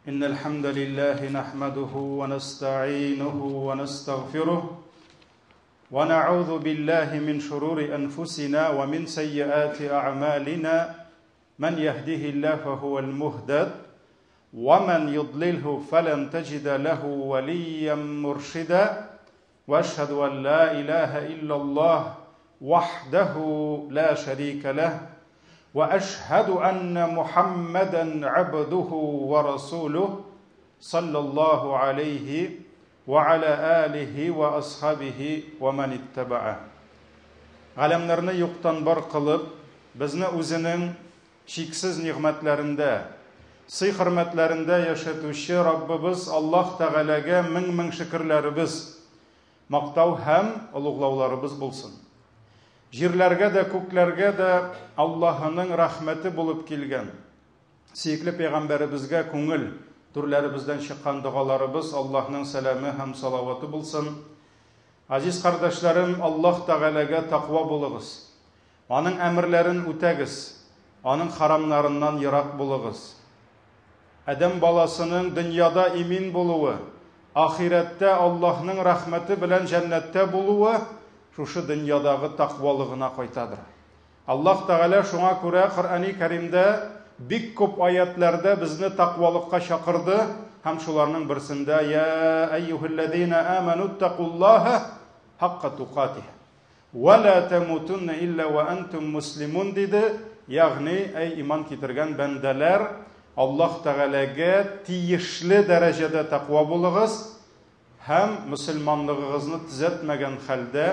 إن الحمد لله نحمده ونستعينه ونستغفره ونعوذ بالله من شرور أنفسنا ومن سيئات أعمالنا من يهده الله فهو المهتد ومن يضلله فلن تجد له وليا مرشدا واشهد ان لا اله الا الله وحده لا شريك له واشهد ان محمدا عبده ورسوله صلى الله عليه وعلى اله واصحابه ومن اتبعه Галәмнәрне юктан бар кылып, безне үзенең чиксез нигъмәтләрендә, сый-хөрмәтләрендә яшәтүче Раббыбыз Аллаһ Тәгаләгә мең-мең шөкерләребез, мактау һәм олуглауларыбыз булсын. Җирләргә дә, күкләргә дә Аллаһының рәхмәте булып килгән сөекле пәйгамбәребезгә күңел түрләребездән чыккан догаларыбыз Аллаһның сәламе һәм салаваты булсын. Газиз кардәшләрем, Аллаһ Тәгаләгә таква булыгыз. Аның әмерләрен үтәгез, аның харамнарыннан ерак булыгыз. Адәм баласының дөньяда имин булуы, ахирәттә Аллаһның рәхмәте белән җәннәттә булуы шушы дөньядагы таквалыгына кайтадыр. Аллаһ Тәгалә шуңа күрә Коръәни Кәримдә бик күп аятләрдә безне таквалыкка чакырды һәм шуларның берсендә Я әйюһәлләзина аману тtakуллаһа хакка тукатих ва ла тамутунна илля ва антум муслимун диде, ягъни әй иман китергән бәндәләр, Аллаһ Тәгаләгә тиешле дәрәҗәдә таква булыгыз һәм мөселманлыгыгызны төзәтмәгән хәлдә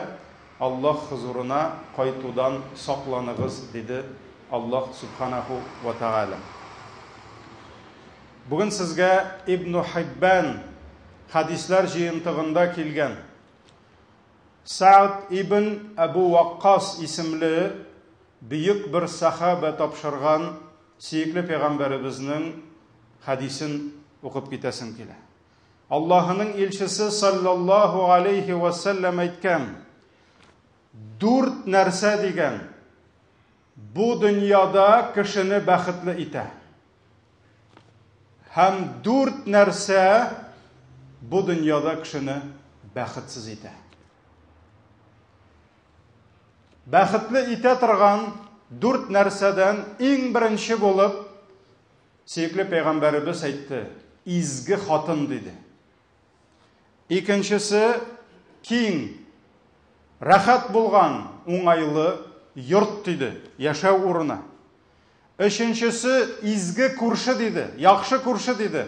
Аллаһ хозурына кайтудан сакланыгыз, диде Аллаһ Сүбхәнәһү вә Тәгалә. Бүген сезгә Ибну Хиббән хәдисләр җыентыгында килгән Сәгъд ибн Әбу Ваккас исемле бөек бер сәхабә тапшырган сөекле пәйгамбәребезнең хәдисен укып китәсем килә. Аллаһының илчесе саллаллаһу алейхи ва сәлләм әйткән, дүрт нәрсә дигән, бу дөньяда кешене бәхетле итә. Һәм дүрт нәрсә бу дөньяда кешене бәхетсез итә. Бәхетле итә торган дүрт нәрсәдән иң беренче булып сөекле пәйгамбәребез әйтте, изге хатын диде. Икенчесе киң, рәхәт булган, уңайлы йорт диде, яшәү урыны. Өченчесе изге күрше диде, яхшы күрше диде.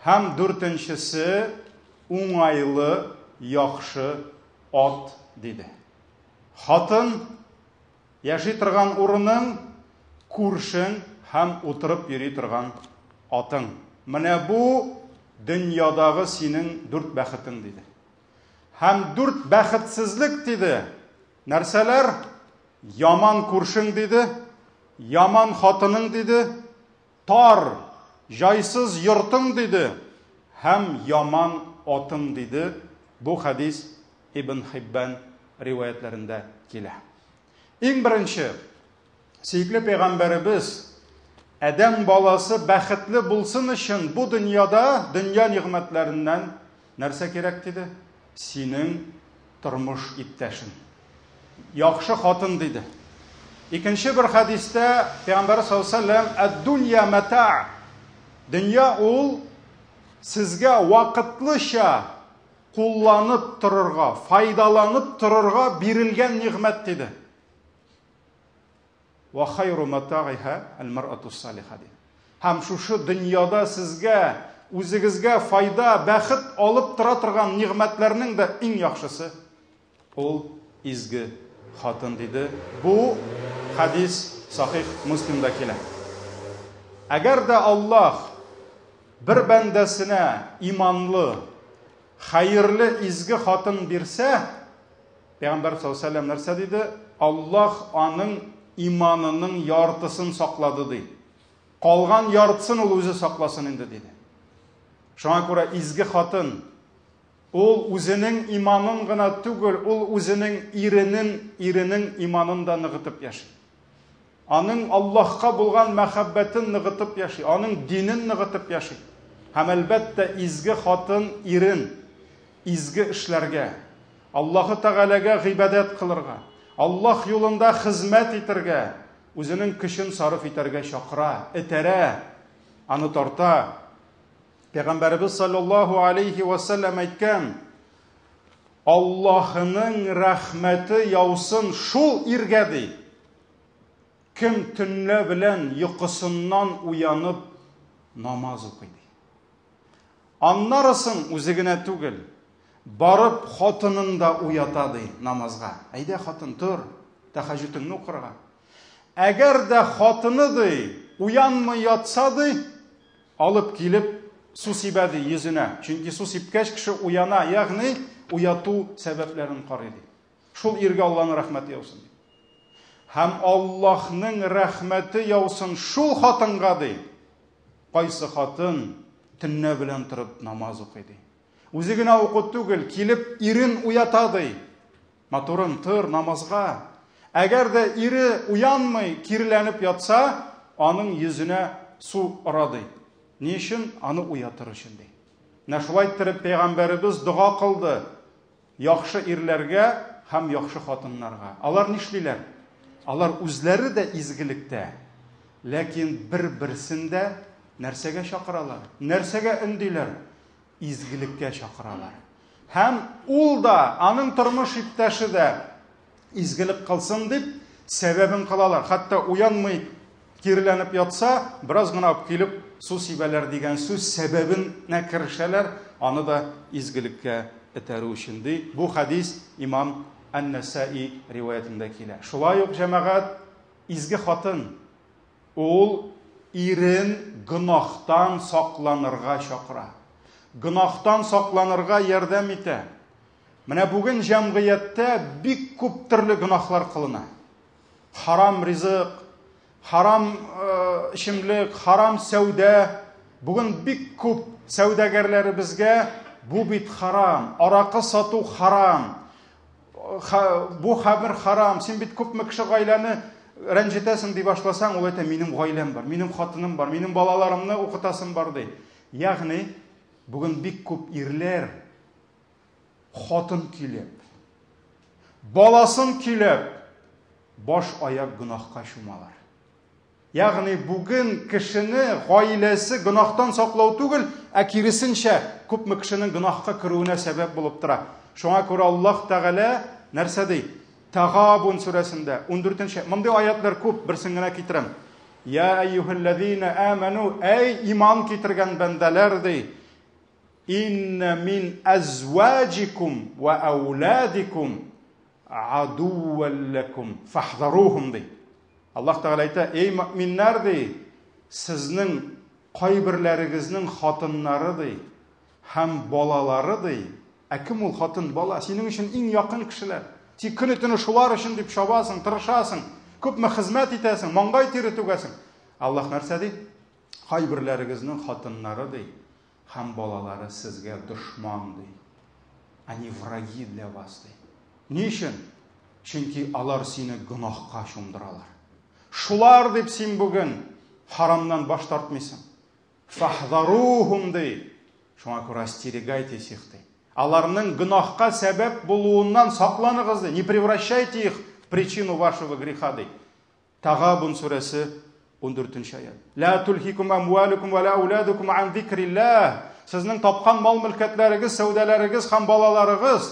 Һәм дүртенчесе уңайлы, яхшы ат диде. Хатын яши торган урының, күршең һәм утырып йөри торган атың. Менә бу дөньядагы синең дүрт бәхетең диде. Һәм дүрт бәхетсезлек диде. Нәрсәләр? Яман күршең диде, яман хатының диде, тар, җайсыз йортың диде һәм яман атың диде. Бу хәдис Ибн Хиббан риваятләрендә килә. Иң беренче, сөекле пәйгамбәребез адәм баласы бәхетле булсын өчен бу дөньяда дөнья нигъмәтләреннән нәрсә кирәк диде? Синең тормыш иптәшең. Яхшы хатын диде. Икенче бер хәдистә Пәйгамбәр саллаллаһу алейһи ва сәлләм «Ад-дунья мата» Дөнья ул сезгә вакытлыча кулланып торырга, файдаланып торырга бирелгән нигъмәт диде. Ва хайру матаиха аль-мар'ату салиха диде. Һәм шушы дөньяда сезгә, үзегезгә файда, бәхет алып тора торган нигъмәтләрнең дә иң яхшысы ул изге хатын диде. Бу хадис Сахих Муслимда килә. Әгәр дә Аллаһ бер бәндәсенә иманлы, хәерле изге хатын бирсә, Пәйгамбәр саллаллаһу алейһи вәсәлләм нәрсә диде? Аллаһ аның иманының яртысын саклады ди. Калган яртысын ул үзе сакласын инде диде. Шуңа күрә изге хатын ул үзенең иманын гына түгел, ул үзенең иренең, иренең иманын да ныгытып яши. Аның Аллаһка булган мәхәббәтен ныгытып яши, аның динен ныгытып яши. Һәм әлбәттә, изге хатын ирен изге эшләргә, Аллаһы Тәгаләгә гыйбадәт кылырга, Аллаһ юлында хезмәт итәргә, үзенең көчен сарыф итәргә чакыра, этәрә, аны тарта. Пәйгамбәребез саллаллаһу алейхи ва саллям әйткән, Аллаһының рәхмәте яусын шул иргә ди. Кем төнлә белән йокысыннан уянып намаз укый ди. Аннары соң үзе генә түгел, барып хатынын да уята ди намазга. Әйдә, хатын, тор, тәһәҗҗүдеңне укырга. Әгәр дә хатыны ди, уянмый ятса ди, алып килеп су сибә ди йөзенә. Чөнки су сипкәч кеше уяна, ягъни уяту сәбәпләрен карый ди. Шул иргә Аллаһның рәхмәте яусын ди. Һәм Аллаһның рәхмәте яусын шул хатынга ди. Кайсы хатын төнлә белән торып намаз укый ди. Үзе генә уку түгел, килеп ирен уята ди. Матурым, тор намазга. Әгәр дә ире уянмый, киреләнеп ятса, аның йөзенә су ора ди. Ни өчен? Аны уятыр өчен ди. Менә шулай иттереп пәйгамбәребез дога кылды яхшы ирләргә һәм яхшы хатыннарга. Алар нишлиләр? Алар үзләре дә изгелектә, ләкин бер-берсен дә нәрсәгә чакыралар? Нәрсәгә өндиләр? Изгелеккә чакыралар. Һәм ул да, аның тормыш иптәше дә изгелек кылсын дип, сәбәбен кылалар. Хәтта уянмый киреләнеп ятса, бераз гына алып килеп су сибәләр дигән сүз сәбәбенә керешәләр, аны да изгелеккә этәрү өчен ди. Бу хәдис имам Ан-Насаи риваятендә килә. Шулай ук җәмәгать изге хатын Ул ирен гөнаһтан сакланырга чакыра. Гөнаһтан сакланырга ярдәм итә. Менә бүген җәмгыятьтә бик күп төрле гөнаһлар кылына. Харам ризык, харам э, эчемлек, харам сәүдә. Бүген бик күп сәүдәгәрләребезгә бу бит харам, аракы сату харам, бу хәмер харам, син бит күпме кеше гаиләне рәнҗетәсең ди башласаң, ул әйтә, минем гаиләм бар, минем хатыным бар, минем балаларымны укытасым бар ди. Ягъни, бүген бик күп ирләр хатын көйләп, баласын көйләп, баш аяк гөнаһка чумалар. Ягъни бүген кешене гаиләсе гөнаһтан саклау түгел, ә киресенчә, күпме кешенең гөнаһка керүенә сәбәп булып тора. Шуңа күрә Аллаһ Тәгалә нәрсә ди? Тагабун сүрәсендә 14-нче. Мондый аятлар күп, берсен генә китерәм. Я әйюһәлләзина аману, әй иман китергән бәндәләр ди. Инна мин әзваҗикум ва ауладикум адуән ләкум фахзарухум ди. Аллаһ Тәгалә әйтә, эй мөэминнәр ди, сезнең кайберләрегезнең хатыннары ди һәм балалары ди. Ә кем ул хатын, бала? Синең өчен иң якын кешеләр. Син көне төне шулар өчен дип чабасың, тырышасың, күпме хезмәт итәсең, маңгай тире түгәсең. Аллаһ нәрсә ди? Кайберләрегезнең хатыннары ди һәм балалары сезгә дошман ди. Они враги для вас ди. Ни өчен? Чөнки алар сине гөнаһка чумдыралар. Шулар дип син бүген харамнан баш тартмыйсың. Фахзарухум ди. Шуңа күрә остерегайтесь их ди. Аларның гөнаһка сәбәп булуыннан сакланыгыз ди. Не превращайте их в причину вашего греха ди. Тагабун сүрәсе 14 нче аят. Ла тулхикум амвалукум ва ла ауладукум ан зикриллаһ. Сезнең тапкан мал-мөлкәтләрегез, сәүдәләрегез һәм балаларыгыз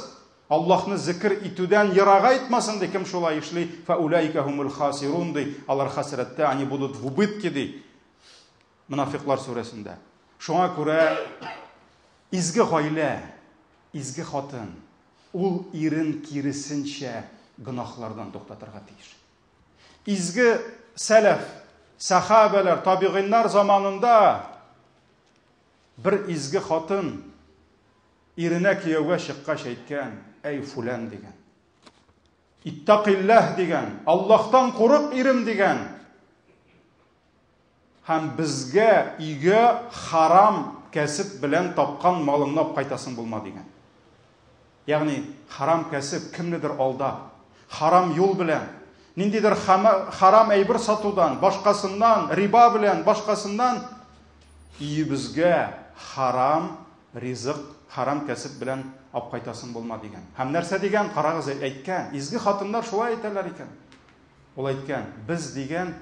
Аллаһны зикр итүдән ерагайтмасын ди, кем шулай эшли, фаулайка хумул хасирун ди. Алар хәсрәттә, они будут в убытке ди. Мунафиклар сүрәсендә. Шуңа күрә изге гаилә, изге хатын ул ирен киресенчә гөнаһлардан туктатырга тиеш. Изге сәләф, сәхабәләр, табигыйннар заманында бер изге хатын иренә кияүгә чыккач әйткән, әй фулән дигән. Иттакилләһ дигән, Аллаһтан курык ирем дигән. Һәм безгә өйгә харам кәсеп белән тапкан малыңны алып кайтасың булма дигән. Ягъни харам кәсеп кемнедер алдап, харам юл белән. ниндидер харам әйбер сатудан, башкасыннан, риба белән, башкасыннан өебезгә харам ризык, харам кәсеп белән алып кайтасың булма дигән. Һәм нәрсә дигән? Карагыз, әйткән. Изге хатыннар шулай әйтәләр икән. Ул әйткән, без дигән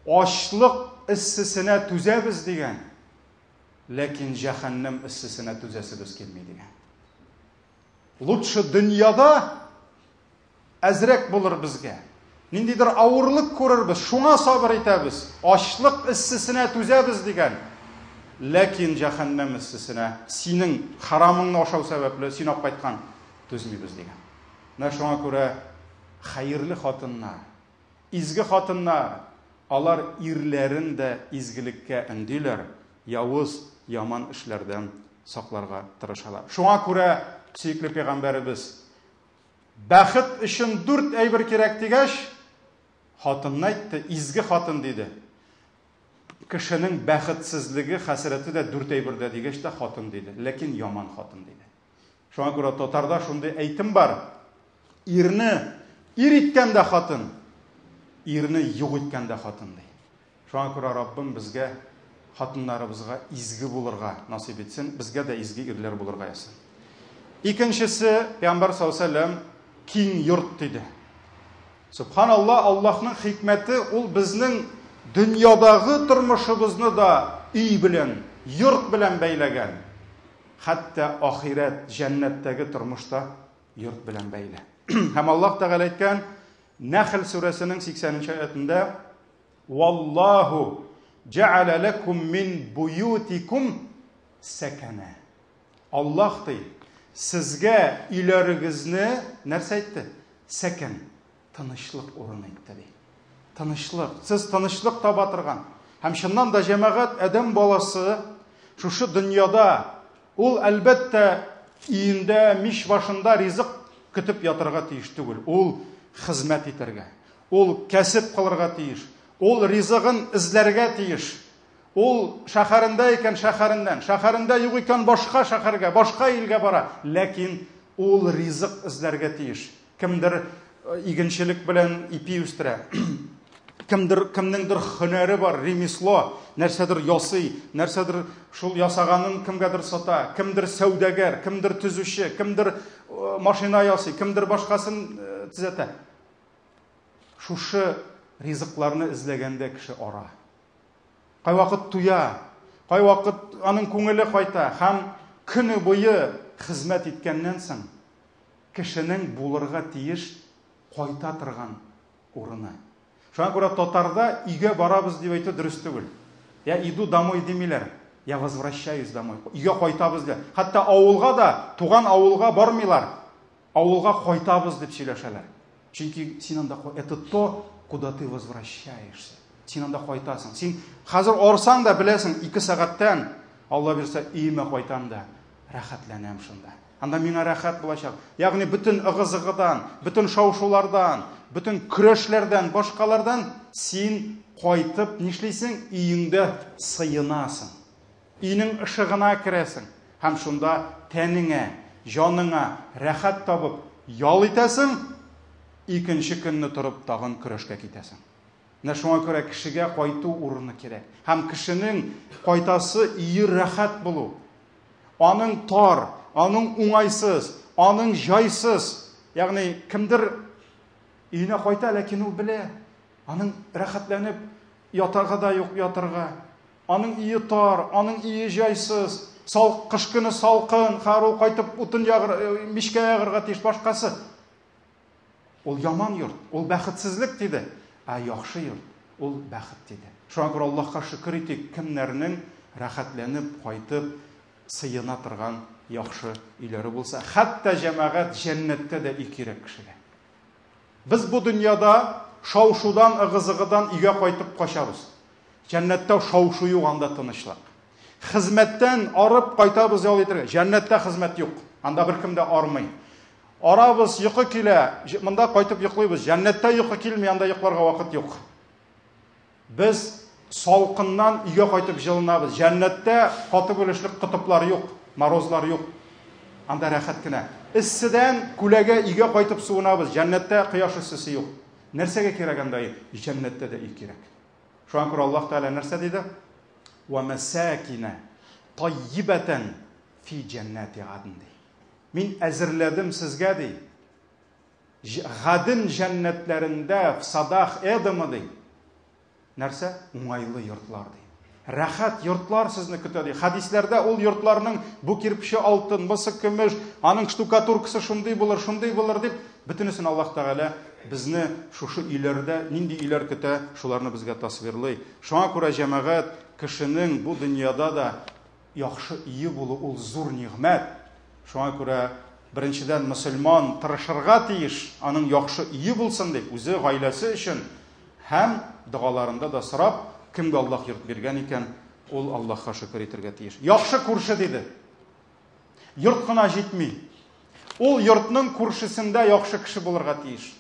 ачлык эссесенә түзәбез дигән. Ләкин җәһәннәм эссесенә түзәсебез килми дигән. Лучше дөньяда әзрәк булыр безгә. Ниндидер авырлык күрербез, шуңа сабыр итәбез. Ачлык эссесенә түзәбез дигән. Ләкин җәһәннәм эссесенә синең харамыңны ашау сәбәпле син алып кайткан түзмибез дигән. Менә шуңа күрә хәерле хатыннар, изге хатыннар, алар ирләрен дә изгелеккә өндиләр, явыз, яман эшләрдән сакларга тырышалар. Шуңа күрә сөекле пәйгамбәребез бәхет өчен дүрт әйбер кирәк дигәч, хатынны әйтте, изге хатын диде. Кешенең бәхетсезлеге, хәсрәте дә дүрт әйбердә дигәч тә хатын диде, ләкин яман хатын диде. Шуңа күрә татарда шундый әйтем бар. Ирне ир иткән дә хатын, ирне юк иткән дә хатын ди. Шуңа күрә Раббым безгә хатыннарыбызга изге булырга насыйп итсен, безгә дә изге ирләр булырга язсын. Икенчесе, Пәйгамбәр саллаллаһу алейһи киң йорт диде. Субханалла, Аллаһның хикмәте ул безнең дөньядагы тормышыбызны да өй белән, йорт белән бәйләгән. Хәтта ахирәт, җәннәттәге тормыш та йорт белән бәйле. Һәм Аллаһ Тәгалә әйткән Нәхл сүрәсенең 80 нче аятында Валлаху җә'алә ләкум мин буютикум сәкәнә. Аллаһ ди, сезгә өйләрегезне нәрсә әйтте? Сәкән, тынычлык урыны итте ди. Тынычлык. Сез тынычлык таба торган. Һәм чыннан да җәмәгать адәм баласы шушы дөньяда ул әлбәттә өендә мич башында ризык көтеп ятырга тиеш түгел. Ул хезмәт итәргә, Ул кәсеп кылырга тиеш. Ул ризыгын эзләргә тиеш. Ул шәһәрендә икән, шәһәреннән, шәһәрендә юк икән, башка шәһәргә, башка илгә бара. Ләкин ул ризык эзләргә тиеш. Кемдер э, игенчелек белән ипи үстерә. Кемдер, кемнеңдер һөнәре бар, ремесло, нәрсәдер ясый, нәрсәдер шул ясаганын кемгәдер сата, кемдер сәүдәгәр, кемдер төзүче, кемдер э, машина ясый, кемдер башкасын э, төзәтә. Шушы ризыкларны эзләгәндә кеше ара. Кайвакыт туя, кайвакыт аның күңеле кайта һәм көне буе хезмәт иткәннән соң кешенең булырга тиеш кайта торган урыны. Шуңа күрә татарда өйгә барабыз дип әйтү дөрес түгел. Я иду домой димиләр, я возвращаюсь домой. Өйгә кайтабыз ди. Хәтта авылга да, туган авылга бармыйлар. Авылга кайтабыз дип сөйләшәләр. Чөнки син анда это то, куда ты возвращаешься. Син анда кайтасың. Син хәзер арсаң да беләсең, 2 сәгатьтән Алла бирсә өемә кайтам да рәхәтләнәм шунда. Анда миңа рәхәт булачак. Ягъни бөтен ыгы-зыгыдан, бөтен шау-шулардан, бөтен көрәшләрдән, башкалардан син кайтып нишлисең? Өеңдә сыенасың. Өйнең ышыгына керәсең һәм шунда тәнеңә, җаныңа рәхәт табып ял итәсең, икенче көнне торып тагын көрәшкә китәсең. Менә шуңа күрә кешегә кайту урыны кирәк. Һәм кешенең кайтасы өе рәхәт булу. Аның тар, аның уңайсыз, аның җайсыз. Ягъни кемдер өенә кайта, ләкин ул белә, аның рәхәтләнеп ятарга да юк ятарга. Аның өе тар, аның өе җайсыз, сал, кыш көне салкын, хәер ул кайтып утын ягыр, э, мичкә ягырга тиеш, башкасы. Ул яман йорт, ул бәхетсезлек диде. Ә яхшы йорт, ул бәхет диде. Шуңа күрә Аллаһка шөкер итик, кемнәрнең рәхәтләнеп кайтып сыена торган яхшы өйләре булса, хәтта җәмәгать җәннәттә дә өй кирәк кешегә. Без бу дөньяда шау-шудан, ыгы-зыгыдан өйгә кайтып качабыз. Җәннәттә шау-шу юк, анда тынычлык. Хезмәттән арып кайтабыз ял итәргә. Җәннәттә хезмәт юк. Анда беркем дә армый. Арабыз, йокы килә, монда кайтып йоклыйбыз. Җәннәттә йокы килми, анда йокларга вакыт юк. Без салкыннан өйгә кайтып җылынабыз. Җәннәттә каты бөлешлек котыплар юк, морозлар юк. Анда рәхәт кенә. Эсседән күләгә өйгә кайтып суынабыз. Җәннәттә кояш эссесе юк. Нәрсәгә кирәк анда өй? Җәннәттә дә өй кирәк. Шуңа күрә Аллаһ Тәгалә нәрсә диде? Ва масакина таййибатан фи җәннәти адн ди. Мин әзерләдем сезгә ди. Гаден җәннәтләрендә в садах Эдема ди. Нәрсә? Уңайлы йортлар ди. Рәхәт йортлар сезне көтә ди. Хәдисләрдә ул йортларның бу кирпече алтын, бусы көмеш, аның штукатуркасы шундый булыр, шундый булыр дип, бөтенесен Аллаһ Тәгалә безне шушы өйләрдә нинди өйләр көтә, шуларны безгә тасвирлый. Шуңа күрә җәмәгать кешенең бу дөньяда да яхшы өе булу ул зур нигъмәт. Шуңа күрә беренчедән мөселман тырышырга тиеш, аның яхшы өе булсын дип, үзе гаиләсе өчен һәм догаларында да сорап, кемгә Аллаһ йорт биргән икән, ул Аллаһка шөкер итәргә тиеш. Яхшы күрше диде. Йорт кына җитми. Ул йортның күршесендә яхшы кеше булырга тиеш.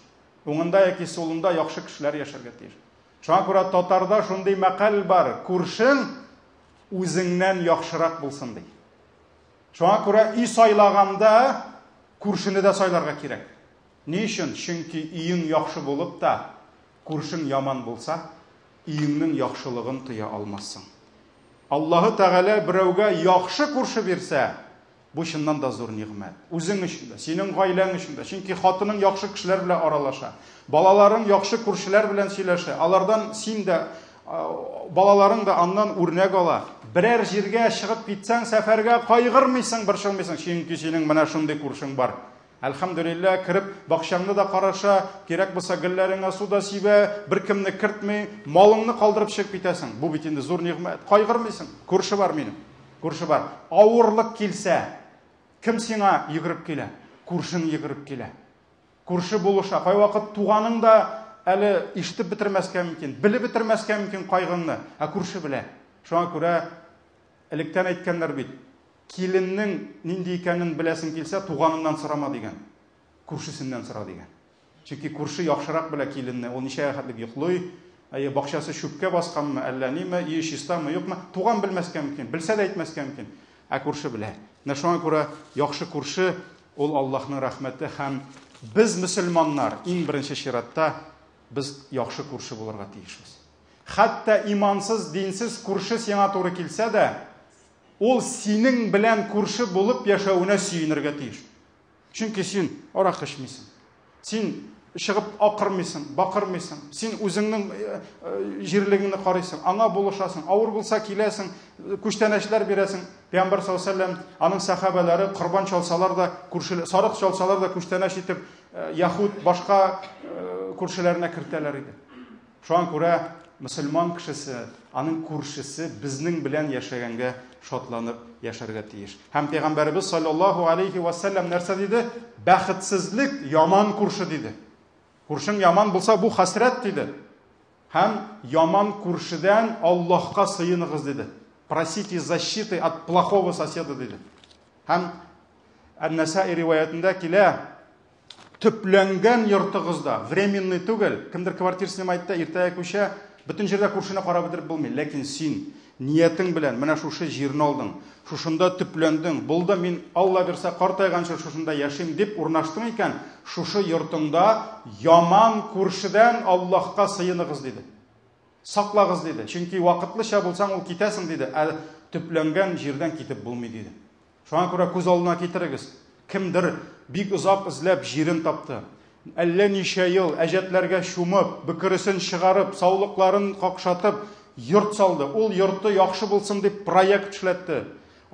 Уңында яки сулында яхшы кешеләр яшәргә тиеш. Шуңа күрә татарда шундый мәкаль бар, күршең үзеңнән яхшырак булсын ди. Шуңа күрә өй сайлаганда күршене дә сайларга кирәк. Ни өчен? Чөнки өең яхшы булып та, күршең яман булса, өеңнең яхшылыгын тоя алмассың. Аллаһы Тәгалә берәүгә яхшы күрше бирсә, бу чыннан да зур нигъмәт. Үзең өчен дә, синең гаиләң өчен дә. Чөнки хатының яхшы кешеләр белән аралаша. Балаларың яхшы күршеләр белән сөйләшә. Алардан син дә, балаларың да аннан үрнәк ала. Берәр җиргә чыгып китсәң, сәфәргә кайгырмыйсың, борчылмыйсың, чөнки синең менә шундый күршең бар. Әлхәмдүлилләһ, кереп бакчаңны да караша, кирәк булса гөлләреңә су да сибә, беркемне кертми, малыңны калдырып чыгып китәсең. Бу бит инде зур нигъмәт. Кайгырмыйсың. Күрше бар минем. Күрше бар. Авырлык килсә, кем сиңа йөгереп килә? Күршең йөгереп килә. Күрше булыша. Кайвакыт туганың да әле ишетеп бетермәскә мөмкин, белеп бетермәскә мөмкин кайгыңны, ә күрше белә. Шуңа күрә электән әйткәннәр бит, Киленнең нинди икәнен беләсең килсә, туганыннан сорама дигән. Күршесеннән сора дигән. Чөнки күрше яхшырак белә киленне. Ул ничәгә хәтлек йоклый, әйе, бакчасы чүпкә басканмы, әллә ниме, өе чистамы, юкмы, туган белмәскә мөмкин, белсә дә әйтмәскә мөмкин. Ә күрше белә. Менә шуңа күрә яхшы күрше ул Аллаһның рәхмәте һәм без мөселманнар иң беренче чиратта без яхшы күрше булырга тиешбез. Хәтта имансыз, динсез күрше сиңа туры килсә дә, Ул синең белән күрше булып яшәвенә сөенергә тиеш. Чөнки син аракы эчмисең. Син чыгып акырмыйсың, бакырмыйсың. Син үзеңнең э, э, җирлегеңне карыйсың, аңа булышасың. Авыр булса киләсең, күчтәнәчләр бирәсең. Пәйгамбәр саллаллаһу алейһи вәсәлләм аның сәхабәләре корбан чалсалар да, күрше сарык чалсалар да күчтәнәч итеп э, яһүд башка күршеләренә кертәләр иде. Шуңа күрә мөселман кешесе, аның күршесе безнең белән яшәгәнгә шатланып яшәргә тиеш. Һәм пәйгамбәребез саллаллаһу алейхи ва саллям нәрсә диде? Бәхетсезлек яман күрше диде. Күршең яман булса, бу хәсрәт диде. Һәм яман күршедән Аллаһка сыеныгыз диде. Просите защиты от плохого соседа диде. Һәм Ән-Насаи риваятендә килә, төпләнгән йортыгызда, временный түгел, кемдер квартира снимает та иртәгә күчә, бөтен җирдә күршене карап бетереп булмый, ләкин син ниятең белән менә шушы җирне алдың, шушында төпләндең, булды, мин Алла бирсә картайганчы шушында яшим дип урнаштың икән, шушы йортыңда яман күршедән Аллаһка сыеныгыз диде. Саклагыз диде. Чөнки вакытлыча булсаң ул китәсең диде, ә төпләнгән җирдән китеп булмый диде. Шуңа күрә күз алдына китерегез, кемдер бик озак эзләп җирен тапты. Әллә ничә ел әҗәтләргә чумып, бөкересен чыгарып, саулыкларын какшатып, йорт салды. Ул йорты яхшы булсын дип проект эшләтте.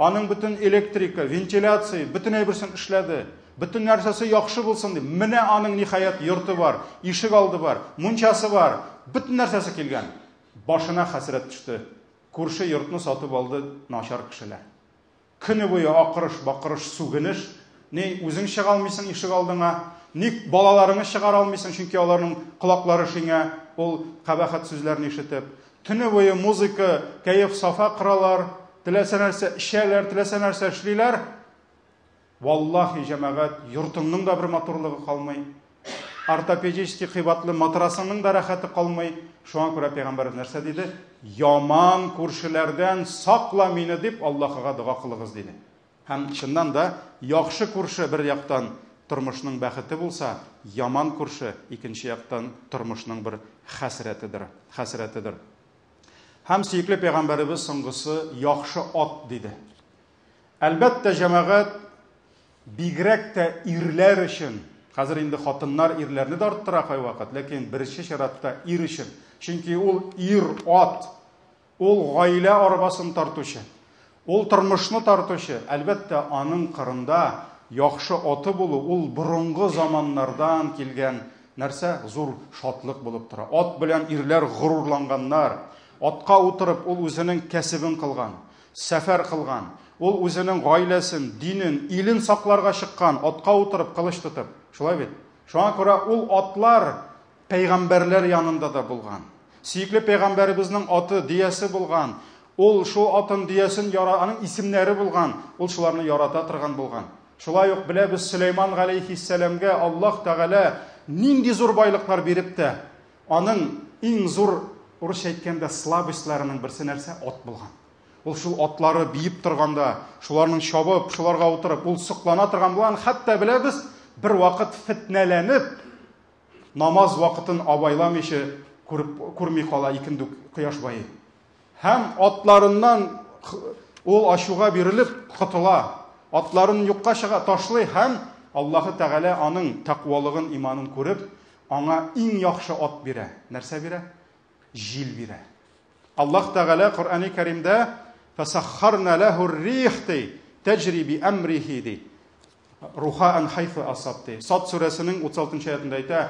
Аның бөтен электрика, вентиляция, бөтен әйберсен эшләде. Бөтен нәрсәсе яхшы булсын дип. Менә аның ниһаять йорты бар, ишек алды бар, мунчасы бар, бөтен нәрсәсе килгән. Башына хәсрәт төште. Күрше йортны сатып алды начар кешеләр. Көне буе акырыш, бакырыш, сүгенеш. Ни үзең чыга алмыйсың ишек алдыңа, ни балаларыңны чыгара алмыйсың, чөнки аларның колаклары шиңә ул кабахәт сүзләрне ишетеп. Төне буе музыка, кәеф-сафа коралар, теләсә нәрсә эчәләр, теләсә нәрсә эшлиләр. Валлаһи, җәмәгать, йортыңның да бер матурлыгы калмый. Ортопедический кыйбатлы матрасыңның да рәхәте калмый. Шуңа күрә пәйгамбәребез нәрсә диде? Яман күршеләрдән сакла мине дип Аллаһыга дога кылыгыз диде. Һәм чыннан да яхшы күрше бер яктан тормышның бәхете булса, яман күрше икенче яктан тормышның бер хәсрәтедер, хәсрәтедер. Һәм сөекле пәйгамбәребез соңгысы яхшы ат диде. Әлбәттә, җәмәгать бигрәк тә ирләр өчен, хәзер инде хатыннар ирләрне дә арттыра кайвакыт, ләкин беренче чиратта ир өчен. Чөнки ул ир-ат, ул гаилә арбасын тартучы, ул тормышны тартучы. Әлбәттә, аның кырында яхшы аты булу ул борынгы заманнардан килгән нәрсә, зур шатлык булып тора. Ат белән ирләр горурланганнар. Атка утырып, ул үзенең кәсебен кылган, сәфәр кылган. Ул үзенең гаиләсен, динен, илен сакларга чыккан, атка утырып, кылыч тотып. Шулай бит? Шуңа күрә ул атлар пәйгамбәрләр янында да булган. Сөекле пәйгамбәребезнең аты диясе булган. Ул шул атын диясен яра, аның исемнәре булган. Ул шуларны ярата торган булган. Шулай ук беләбез Сөләйман галәйһиссәламгә Аллаһ Тәгалә нинди зур байлыклар биреп тә, аның иң зур, урысча әйткәндә, слабостьларының берсе нәрсә? Ат булган. Ул шул атлары биеп торганда, шуларның чабып, шуларга утырып, ул соклана торган булган. Хәтта беләбез, бер вакыт фетнәләнеп, намаз вакытын абайламыйча күреп, күрми кала икенде кояш байый. Һәм атларыннан ул ачуга бирелеп котыла. Атларын юкка чыга, ташлый һәм Аллаһы Тәгалә аның тәкъвалыгын, иманын күреп, аңа иң яхшы ат бирә. Нәрсә бирә? Җил бирә. Аллаһ Тәгалә Коръәни Кәримдә фасаххарна лаху рих ди, таҗри би амрихи ди. Рухаан хайфа асаб ди. Сад сүрәсенең 36 аятында әйтә,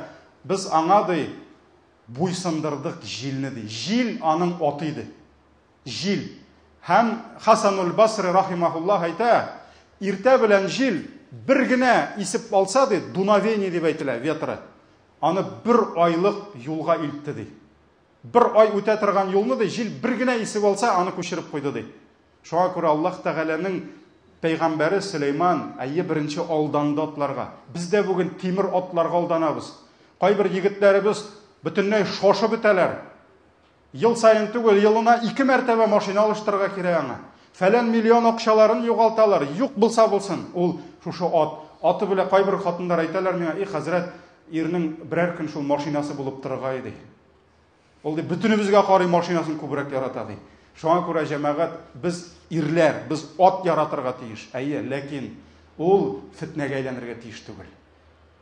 без аңа ди буйсындырдык җилне ди. Җил аның аты иде. Җил. Һәм Хасануль Басри рахимахуллах әйтә, иртә белән җил бер генә исеп алса ди, дуновение дип әйтелә, ветры. Аны бер айлык юлга илтте ди. Бер ай үтә торган юлны ди, җил бер генә исеп алса, аны күчереп куйды ди. Шуңа күрә Аллаһ Тәгаләнең пәйгамбәре Сөләйман, әйе, беренче алданды атларга. Без дә бүген тимер атларга алданабыз. Кайбер егетләребез бөтенләй шошып бетәләр. Ел саен түгел, елына ике мәртәбә машина алыштырырга кирәк аңа. Фәлән миллион акчаларын югалталар. Юк булса булсын, ул шушы ат. Аты белән кайбер хатыннар әйтәләр миңа, "И хәзрәт, ирнең берәр көн шул машинасы булып торырга иде." Ул ди, бөтенебезгә карый машинасын күбрәк ярата ди. Шуңа күрә җәмәгать, без ирләр, без ат яратырга тиеш. Әйе, ләкин ул фетнәгә әйләнергә тиеш түгел.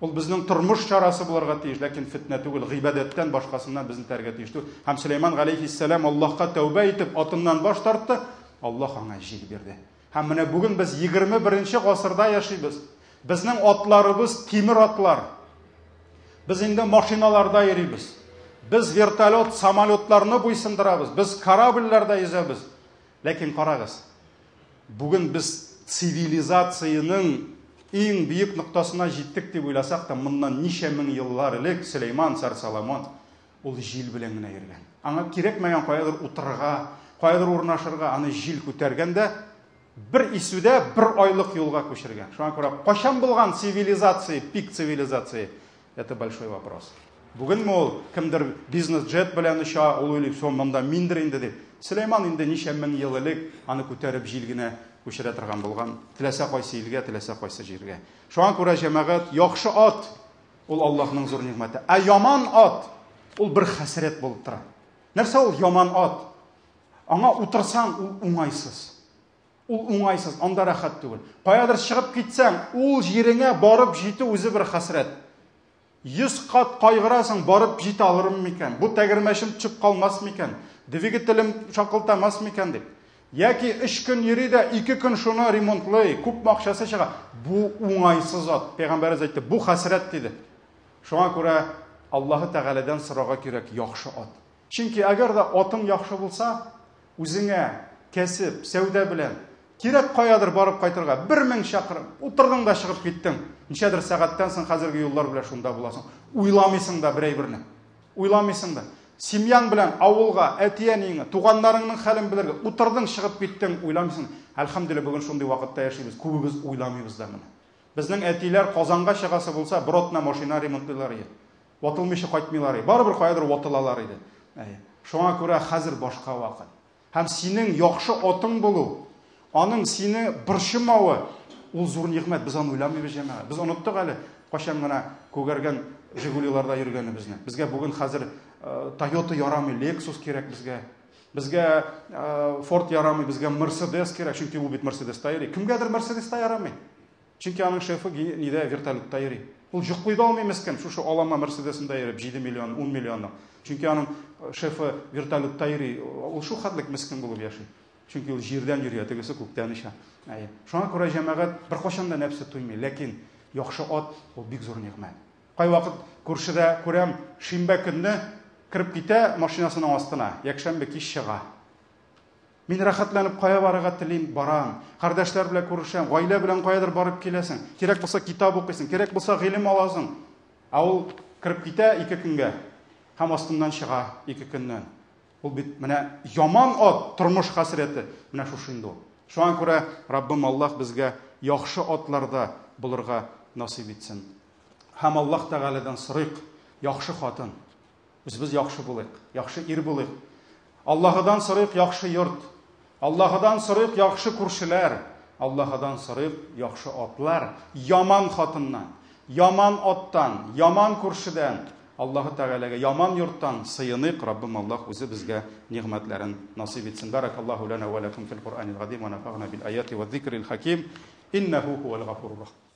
Ул безнең тормыш чарасы булырга тиеш, ләкин фетнә түгел, гыйбадәттән башкасыннан безне тәргә тиеш түгел. Һәм Сөләйман галәйһиссәлам Аллаһка тәүбә итеп атыннан баш тартты, Аллаһ аңа җил бирде. Һәм менә бүген без 21 гасырда яшибез. Безнең атларыбыз тимер атлар. Без инде машиналарда йөрибез. Без вертолет, самолетларны буйсындырабыз. Без корабльләрдә йөзәбез. Ләкин карагыз, бүген без цивилизациянең иң бөек ноктасына җиттек дип уйласак та, моннан ничә мең еллар элек Сөләйман, царь Соломон ул җил белән генә йөргән. Аңа кирәкмәгән каядыр утырырга, каядыр урнашырга, аны җил күтәргән дә бер исүдә бер айлык юлга күчергән. Шуңа күрә кайчан булган цивилизация, пик цивилизации, это большой вопрос. Бүгенме ул кемдер бизнес-джет белән оча, ул уйлый, все, монда миндер инде дип. Сөләйман инде ничә мең ел элек аны күтәреп җил генә күчерә торган булган, теләсә кайсы илгә, теләсә кайсы җиргә. Шуңа күрә җәмәгать, яхшы ат ул Аллаһның зур нигъмәте. Ә яман ат ул бер хәсрәт булып тора. Нәрсә ул яман ат? Аңа утырсаң, ул уңайсыз. Ул уңайсыз, анда рәхәт түгел. Каядыр чыгып китсәң, ул җиреңә барып җитү үзе бер хәсрәт. Йөз кат кайгырасың, барып җитә алырым микән? Бу тәгәрмәчем төшеп калмас микән? Двигателем шакылтамас микән дип. Яки өч көн йөри дә, ике көн шуны ремонтлый, күпме акчасы чыга. Бу уңайсыз ат. Пәйгамбәребез әйтте, бу хәсрәт диде. Шуңа күрә Аллаһы Тәгаләдән сорарга кирәк яхшы ат. Чөнки әгәр дә атың яхшы булса, үзеңә кәсеп, сәүдә белән кирәк каядыр барып кайтырга, 1000 чакрым, утырдың да чыгып киттең. Ничәдер сәгатьтән соң хәзерге юллар белән шунда буласың. Уйламыйсың да бер әйберне. Уйламыйсың да. Семьяң белән авылга, әти-әниеңә, туганнарыңның хәлен белергә утырдың, чыгып киттең, уйламыйсың. Әлхәмдүлилләһ, бүген шундый вакытта яшибез, күбебез уйламыйбыз да моны. Безнең әтиләр Казанга чыгасы булса, бер атна машина ремонтлыйлар иде. Ватылмыйча кайтмыйлар иде. Барыбер каядыр ватылалар иде. Әйе. Шуңа күрә хәзер башка вакыт. Һәм синең яхшы атың булу, Аның сине борчымавы ул зур нигъмәт. Без аны уйламыйбыз, җәмәгать. Без оныттык әле кайчан гына күгәргән Жигулиларда йөргәнебезне. Безгә бүген хәзер Toyota ярамый, Lexus кирәк безгә. Безгә Ford ярамый, безгә Mercedes кирәк, чөнки ул бит Mercedes-та йөри. Кемгәдер Mercedes-та ярамый. Чөнки аның шефы нидә вертолетта йөри. Ул йоклый да алмый мескен, шушы алама Мерседесында йөреп, 7 миллион, 10 миллионлык. Чөнки аның шефы вертолетта йөри, ул шул хәтлек мескен булып яши. Чөнки ул җирдән йөри, ә тегесе күктән оча. Әйе. Шуңа күрә җәмәгать беркайчан да нәфсе туймый, ләкин яхшы ат ул бик зур нигъмәт. Кайвакыт күршедә күрәм, шимбә көнне кереп китә машинасының астына, якшәмбе кич чыга. Мин рәхәтләнеп кая барырга телим, барам. Кардәшләр белән күрешәм, гаилә белән каядыр барып киләсең. Кирәк булса китап укыйсың, кирәк булса гыйлем аласың. Ә ул кереп китә ике көнгә һәм астыннан чыга ике көннән. Ул бит менә яман ат, тормыш хәсрәте, менә шушы инде ул. Шуңа күрә Раббым Аллаһ безгә яхшы атларда булырга насыйп итсен. Һәм Аллаһ Тәгаләдән сорыйк, яхшы хатын, Үзебез яхшы булыйк, яхшы ир булыйк. Аллаһыдан сорыйк яхшы йорт. Аллаһыдан сорыйк яхшы күршеләр. Аллаһыдан сорыйк яхшы атлар. Яман хатыннан, яман аттан, яман күршедән, Аллаһы Тәгаләгә яман йорттан сыеныйк. Раббым Аллаһ үзе безгә нигъмәтләрен насыйп итсен. Баракаллаһу лана ва лакум фил Куръанил газим ва нафагна бил аяти ва зикрил хаким. Иннаху хувал гафурур рахим.